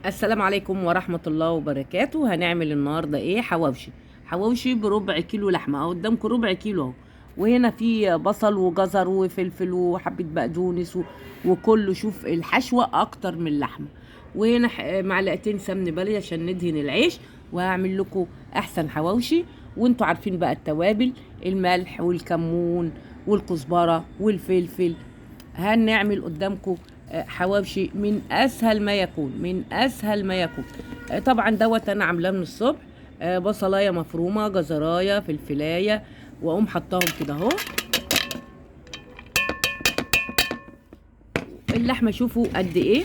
السلام عليكم ورحمة الله وبركاته. هنعمل النهاردة ايه؟ حواوشي. حواوشي بربع كيلو لحمة اهو قدامكم، ربع كيلو اهو. وهنا في بصل وجزر وفلفل وحبة بقدونس وكله. شوف الحشوة اكتر من اللحمة. وهنا معلقتين سمن بلدي عشان ندهن العيش، وهعمل لكم احسن حواوشي. وانتوا عارفين بقى التوابل، الملح والكمون والكزبرة والفلفل. هنعمل قدامكم حواوشي من اسهل ما يكون، من اسهل ما يكون. طبعا دوت انا عاملاه من الصبح. بصلايه مفرومه، جزرايه، فلفلايه، واقوم حطاهم كده اهو. اللحمة شوفوا قد ايه،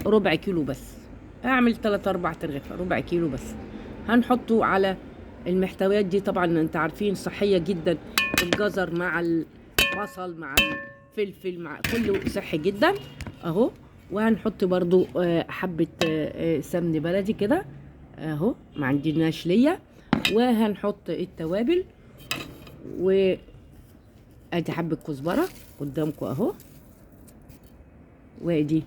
ربع كيلو بس. اعمل 3 4 ترغيفه، ربع كيلو بس. هنحطه على المحتويات دي. طبعا انت عارفين صحية جدا، الجزر مع البصل مع الفلفل مع كله صحي جدا اهو. وهنحط برضو حبة سمن بلدي كده اهو، ما عندناش ليا. وهنحط التوابل، وادي حبة كزبرة قدامكم اهو، وادي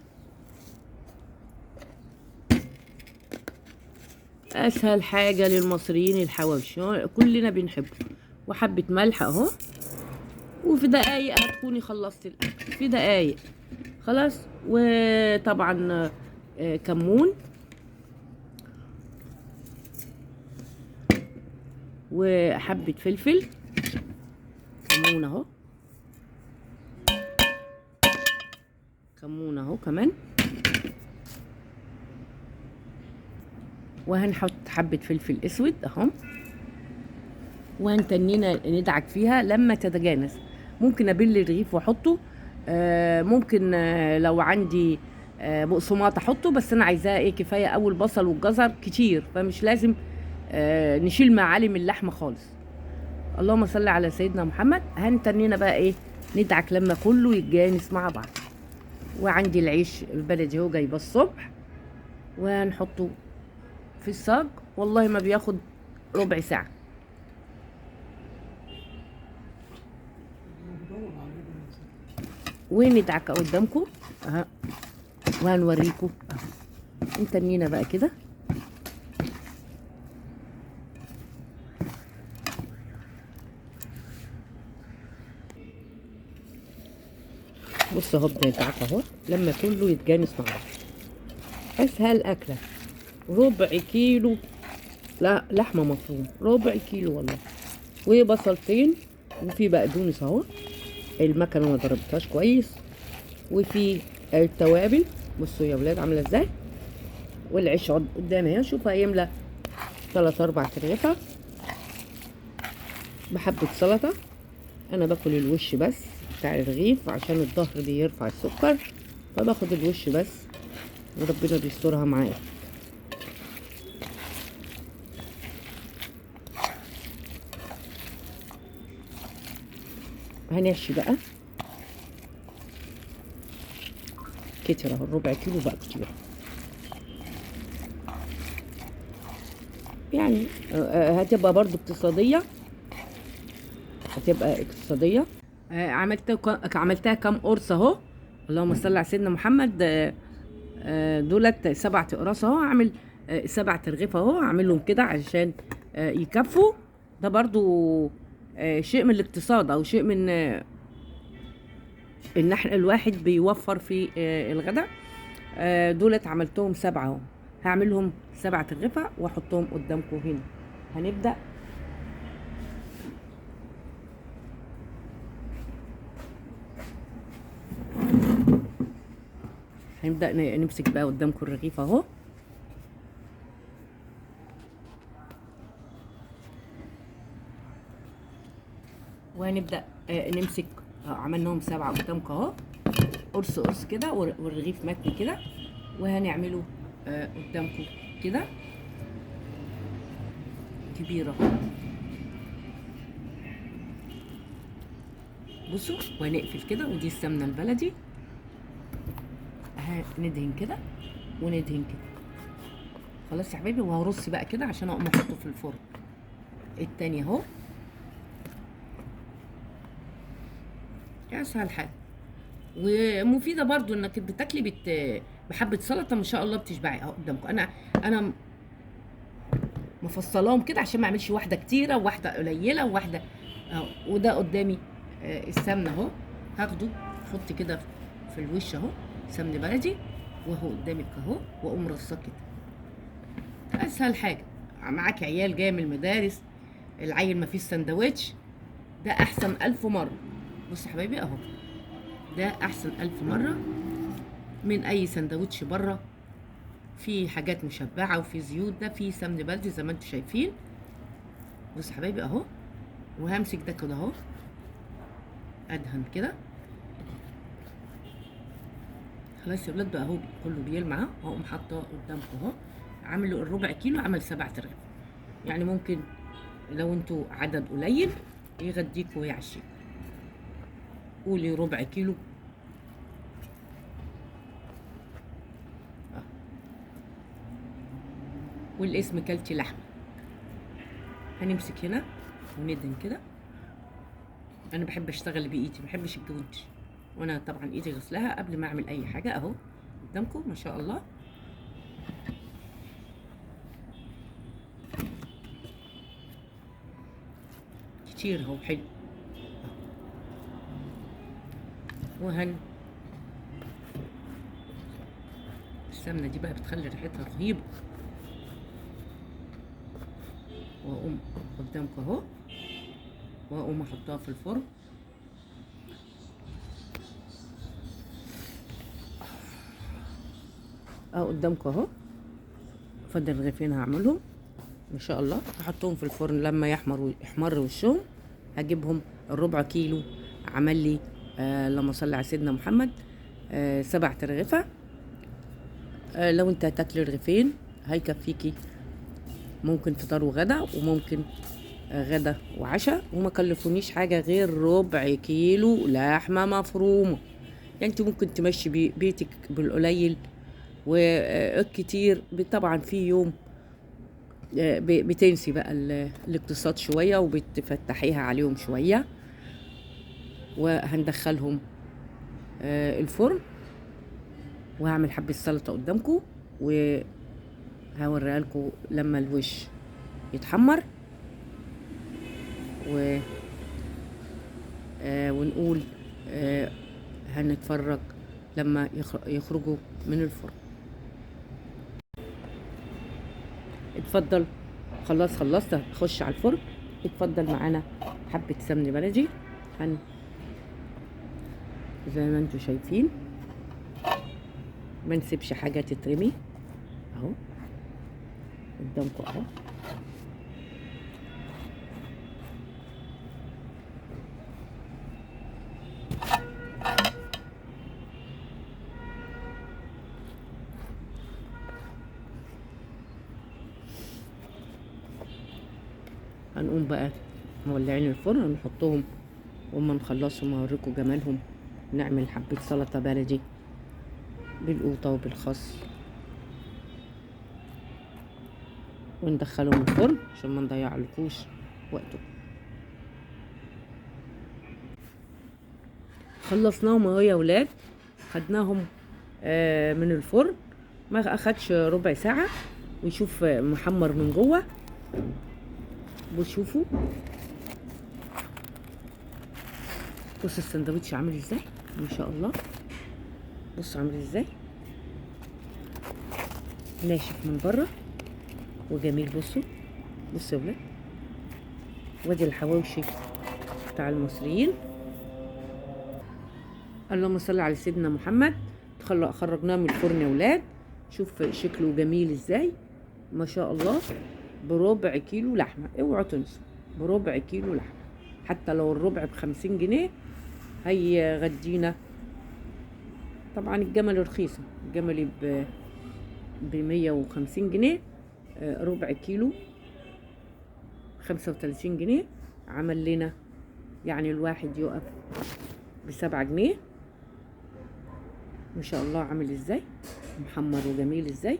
اسهل حاجة للمصريين الحواوشي، كلنا بنحبه. وحبة ملح اهو. وفي دقايق هتكوني خلصتي الاكل، في دقايق خلاص. وطبعا كمون وحبة فلفل، كمون اهو، كمون اهو كمان. وهنحط حبة فلفل اسود اهو. وهنتنينا ندعك فيها لما تتجانس. ممكن ابل الرغيف واحطه، ممكن لو عندي بقسماط احطه، بس انا عايزاه ايه، كفاية اول بصل والجزر كتير، فمش لازم نشيل معالم اللحمة خالص. اللهم صل على سيدنا محمد. هنتنينا بقى ايه، ندعك لما كله يتجانس مع بعض. وعندي العيش البلدي اهو جايبه الصبح، وهنحطه في الصاج. والله ما بياخد ربع ساعة. وندعك قدامكم اهو، وهنوريكم اهو. انتنينا بقى كده. بصوا اهو بندعك اهو لما كله يتجانس مع بعض. اسهل اكله، ربع كيلو لا لحمه مفرومه، ربع كيلو والله، وبصلتين، وفي بقدونس اهو، المكنه ما ضربتهاش كويس، وفي التوابل. بصوا يا ولاد عامله ازاي. والعيش قدامي اهي، شوف هيملى 3 4 ترغيفه بحبه سلطة. انا باكل الوش بس بتاع الرغيف عشان الظهر بيرفع السكر، فباخد الوش بس وربنا بيسترها معايا. هنحشي بقى كتير اهو، الربع كيلو بقى كتير يعني. هتبقى برضو اقتصادية، هتبقى اقتصادية. عملتها كام قرص اهو، اللهم صل على سيدنا محمد. دولت 7 اقراص اهو. هعمل 7 ترغيفة اهو، هعملهم كده عشان يكفوا. ده برضو شيء من الاقتصاد، او شيء من ان احنا الواحد بيوفر في الغداء. دولت عملتهم 7 اهو، هعملهم 7 ترغيفة واحطهم قدامكم هنا. هنبدأ نمسك بقى قدامكم الرغيف اهو. وهنبدأ نمسك. عملناهم 7 قدامكم اهو، قرص قرص كده، والرغيف متني كده. وهنعمله قدامكم كده كبيرة اهو. بصوا، وهنقفل كده. ودي السمنة البلدي، هندهن كده وندهن كده. خلاص يا حبايبي. وهرص بقى كده عشان اقوم احطه في الفرن. التاني اهو، اسهل حاجة ومفيدة برضو، انك بتاكلي بحبه سلطة ما شاء الله بتشبعي اهو قدامكم. انا مفصلاهم كده عشان ما اعملش واحدة كتيرة وواحدة قليله وواحدة اهو. وده قدامي السمنة اهو، هاخده احط كده في الوش اهو، سمن بلدي وهو قدامك اهو، واقوم رصاه كده. اسهل حاجة، معاك عيال جاية من المدارس، العيل ما فيش سندوتش، ده احسن 1000 مرة. بصوا يا حبايبي اهو، ده احسن 1000 مرة من اي سندوتش بره، في حاجات مشبعة وفي زيوت، ده في سمن بلدي زي ما انتم شايفين. بصوا يا حبايبي اهو، وهمسك ده كده اهو، ادهن كده. خلاص يا ولاد بقى اهو كله بيلمع، اهو حاطاه قدامكم اهو. عامل الربع كيلو عمل 7 رغيف، يعني ممكن لو انتوا عدد قليل يغديكوا ويعشيكوا. قولي ربع كيلو. والاسم كلتي لحمه. هنمسك هنا وندهن كده. انا بحب اشتغل بايدي، ما بحبش الجونتي، وانا طبعا ايدي غسلها قبل ما اعمل اي حاجة اهو قدامكم ما شاء الله. كتير اهو، حلو. وهن السمنة دي بقى بتخلي ريحتها رهيبة. واقوم قدامكم اهو، واقوم احطها في الفرن. اهو قدامكم اهو، فاضل رغيفين هعملهم ان شاء الله، هحطهم في الفرن لما يحمر وشهم. هجيبهم الربع كيلو عمل لي لما صلي على سيدنا محمد 7 رغيفه. لو انت هتاكلي رغيفين هيكفيكي، ممكن فطار وغدا، وممكن غدا وعشاء، وما كلفونيش حاجة غير ربع كيلو لحمه مفرومه. يعني انت ممكن تمشي بيتك بالقليل والكتير. طبعا في يوم بتنسي بقى الاقتصاد شوية وبتفتحيها عليهم شوية. وهندخلهم الفرن، وهعمل حبه سلطة قدامكم وهوريها لكم لما الوش يتحمر. و ونقول هنتفرج لما يخرجوا من الفرن. اتفضل، خلاص خلصت، هخش على الفرن. اتفضل معانا حبة سمن بلدي، زي ما انتم شايفين ما نسيبش حاجة تترمي اهو قدامكم اهو. هنقوم بقى مولعين الفرن، ونحطهم وما نخلصهم هوريكم جمالهم. نعمل حبة سلطة بلدي بالقوطة وبالخس، وندخلهم الفرن عشان ما نضيعلكوش وقتكم. خلصناهم اهو يا ولاد، خدناهم من الفرن، ما اخدش ربع ساعة. ونشوف محمر من جوه، وشوفوا بص السندوتش عامل ازاي ما شاء الله. بص عامل ازاي، ناشف من بره وجميل. بصوا بصوا يا ولاد، وادي الحواوشي بتاع المصريين. اللهم صل على سيدنا محمد. خرجناه من الفرن يا ولاد، شوف شكله جميل ازاي ما شاء الله. بربع كيلو لحمه، اوعوا تنسوا، بربع كيلو لحمه، حتى لو الربع ب50 جنيه هيغدينا. طبعا الجمل رخيصة، الجمل ب150 جنيه، ربع كيلو 35 جنيه، عمل لنا يعني الواحد يقف ب7 جنيه. ما شاء الله عامل ازاي، محمر وجميل ازاي.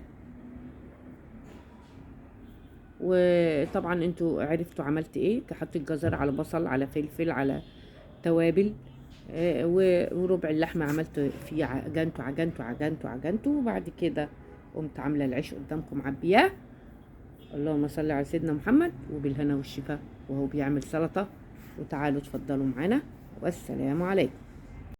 وطبعا انتوا عرفتوا عملت ايه، حطيت جزر على بصل على فلفل على توابل. وربع اللحمة عملت فيه عجنته عجنته عجنته عجنته. وبعد كده قمت عامله العيش قدامكم عبياه. اللهم صل على سيدنا محمد، وبالهنا والشفا. وهو بيعمل سلطة. وتعالوا اتفضلوا معانا، والسلام عليكم.